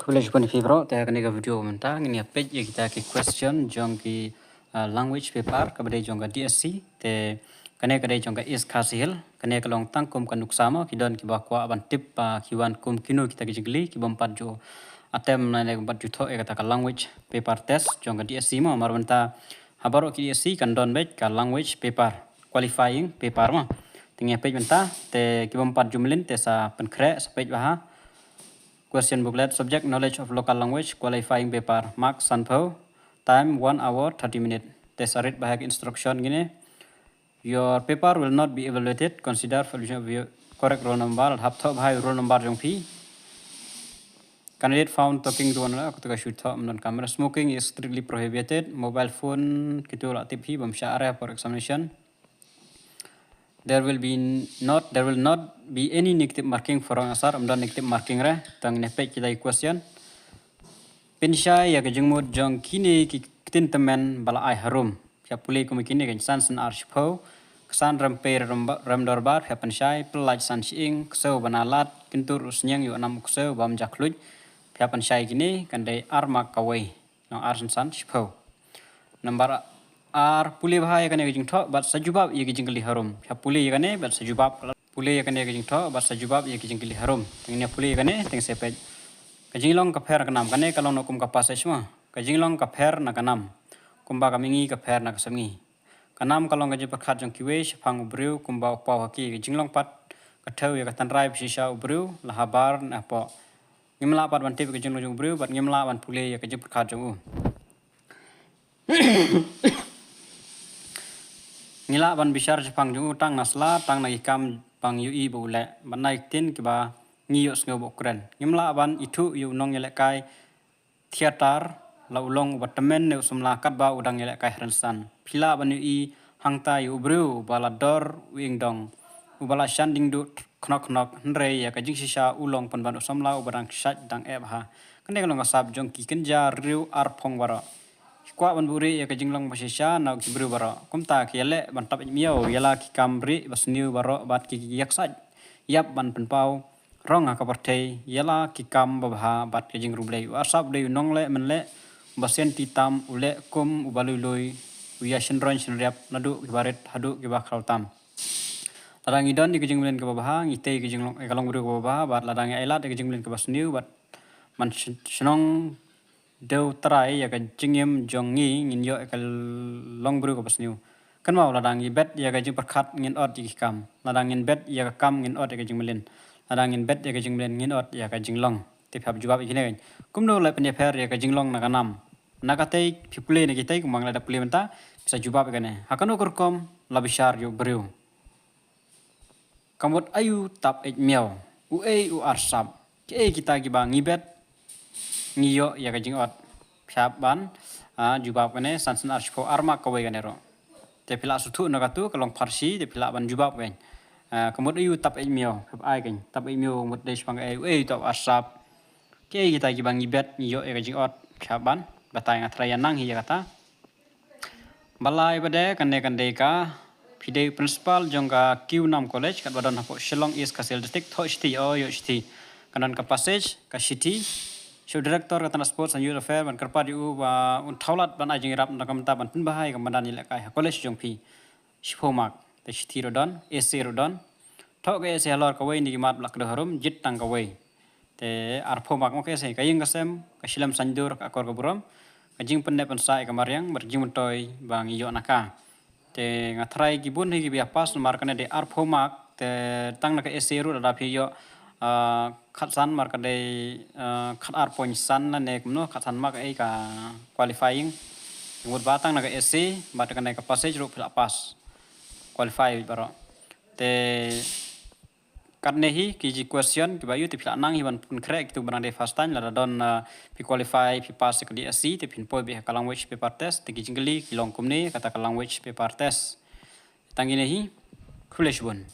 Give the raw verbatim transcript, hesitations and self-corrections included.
Khublei shibun ïa phi baroh, te kane ka video mynta ngin ïa peit ïa kita ki question jong ki, ah, language paper kaba dei jong ka D S C, te kane ka dei jong ka East Khasi Hills, kane ka long tang kum ka nuksa mo, ki don kiba kwah ban tip, ah, ki wan kum kino kita ki jingkylli, ki bym pat ju attempt ne bym pat ju thoh ïa kata ka language paper test jong ka D S C mo, namar mynta ha baroh ki D S C kan don beit ka language paper, qualifying paper mo. Te ngin ïa peit mynta, te ki bym pat ju mlien te sa pynkhreh, sa peit bha ha. Question booklet, subject knowledge of local language, qualifying paper, mark sanphew, time one hour thirty minute. Te sa read bha ha ki instruction kine. Your paper will not be evaluated, consider for your correct roll number, hap thoh bha ha i roll number jong phi. Candidate found talking to one another, kata ka shu thoh ym don kamera. Smoking is strictly prohibited. Mobile phone, kito lah tip hi, bym shah re for examination. There will be not, there will not be any negative marking for wrong answer, ym don negative marking re, tang ne peit kita ki question. Pynshai ïa ka jingmut jong kine ki ktien tymmen ba la ai harum. Phi hap pule kum kine, kynsan, san, ar, shiphew. Kynsan, rem pei, rem ba-, rem dorbar, phi hap pynshai, pyllait, san, shyieng, ksew, bana, lad, kyntur, u sniang, ïoh nam u ksew, bam, ja, khluit. Phi hap pynshai kine, kan dei ar mark kawei. Nang ar, san, san, shiphew. Number ar, pule bha ïa kane ka jingthoh bad sa jubab ïa ki jingkylli harum. Phi hap pule ïa kane bad sa jubab. Pule ïa kane ka jingthoh bad sa jubab ïa ki jingkylli harum. Te ngin ïa pule ïa kane, te ngin sa peit. Ka jinglong ka pher na ka nam. Kane ka long na kum ka passage mo. Ka jinglong ka pher na ka nam, kumba ka mihngi ka pher na ka samngi. Ka nam ka long ka jingpyrkhat jong kiwei shaphang u briew, kumba u paw ha ki. Ka jinglong pat ka thew ïa ka tynrai ba shisha u briew, la habar ne hapoh. Ngim lah pat ban tip ïa ka jinglong jong u briew bad ngim lah ban pule ïa ka jingpyrkhat jong u. Ngi lah ban bishar shaphang jong u tang na sla, tang na ki kam ba ngi ïohi ba u leh, bad na ki ktien kiba ngi ïohsngew ba u kren. Ngim lah ban ithuh ïa u nongïalehkai theater la u long uba tymmen ne u samla katba u dang ïalehkai ha rynsan. Phi lah ban ïohi hangta ïa u briew uba la dor u ïingdong, uba la shan diengduh khnok khnok, hynrei ïa ka jingshisha u long pynban u samla uba dang shait dang eh bha. Kane ka long ka sap jong ki kynja riew arphong baroh. Ki kwah ban buhrieh ïa ka jinglong ba shisha na ki briew baroh. Kumta ki ïaleh ban tap ïeit miaw ïa la ki kam rieh ba sniew baroh bad ki ïaksaid ïap ban pynpaw rong ha ka pyrthei ïa la ki kam babha bad ka jingriewblei. U Arsap u dei u nongleh mynleh, uba sien ti tam, u leh kum uba lui lui, u ïa shynroin shynriap naduh kiba rit haduh kiba khraw tam. Lada ngi don ïa ka jingmlien kaba bha, ngi tei ïa ka jinglong, ïa ka longbriew kaba bha, bad lada ngi ailad ïa ka jingmlien kaba sniew, bad man shnong dew trai ïa ka jingim jong ngi, ngin ïoh ïa ka longbriew kaba sniew. Kynmaw, lada ngi bet ïa ka jingpyrkhat, ngin ot ïa ki kam. Lada ngin bet ïa ka kam, ngin ot ïa ka jingmlien. Lada ngin bet ïa ka jingmlien, ngin ot ïa ka jinglong. Te phi hap jubab ïa kine. Kumno la pynïapher ïa ka jinglong na ka nam? Na katei phi pule, na kitei kumba nga la da pule mynta, phi sa jubab ïa kane. Ha kano ka rukom la bishar ïa u briew? Ka mut aïu tap ïeit miaw? Uei u Arsap? Kiei kita kiba ngi bet ngi ïoh ïa ka jingot? Phi hap ban, ah, jubab kane, san san ar shiphew, ar mark kawei kane ruh. Te phi lah sngewthuh na katu ka long pharshi, te phi lah ban jubab kane. Ah, ka mut aïu tap ïeit miaw? Phi hap ai kane, tap ïeit miaw ka mut dei shaphang kaei, uei u Arsap? Kiei kita kiba ngi bet ngi ïoh ïa ka jingot? Phi hap ban batai, nga tharai ïa nang hi ïa kata. Ba lai pat de, kane kan dei ka, phi dei u principal jong ka Kiew Nam College, katba don hapoh Shillong East Khasi Hills District, thoh shithi, o ïoh shithi. Kan don ka passage, ka shithi sha u director ka tnat Sports and Youth Affairs, ban kyrpad ïa u ba un thaw lad ban ai jingïarap na ka bynta ban pynbha ïa ka madan ïalehkai ha college jong phi. Shiphew mark, te shithi ruh don, essay ruh don. Thoh ka essay halor kawei na ki mat ba la kdew harum, jied tang kawei. Te arphew mark mo ka essay, ka ïing ka sem, ka shilem saiñdur, ka akor ka burom, ka jingpynneh pynsah ïa ka mariang bad ka jingmyntoi ba ngi ïoh na ka. Te nga tharai ki bun hi kiba ïa pass namar kane dei arphew mark, te tang na ka essay ruh lada phi ïoh, ah, khatsan mark ka dei, ah, khatar point san lane kumno, khatsan mark kaei ka qualifying. Mut ba tang na ka essay bad kane ka passage ruh phi la pass, qualify baroh. Te katne hi ki ji question kiba ïoh, te phi lah nang hi ban pynkhreh kitu ba nang dei first time, lada don, ah, phi qualify, phi pass ïa ka D S C, te phin poi beit ha ka language paper test, te ki jingkylli ki long kumne, kata ka language paper test. Tang kine hi, khublei shibun.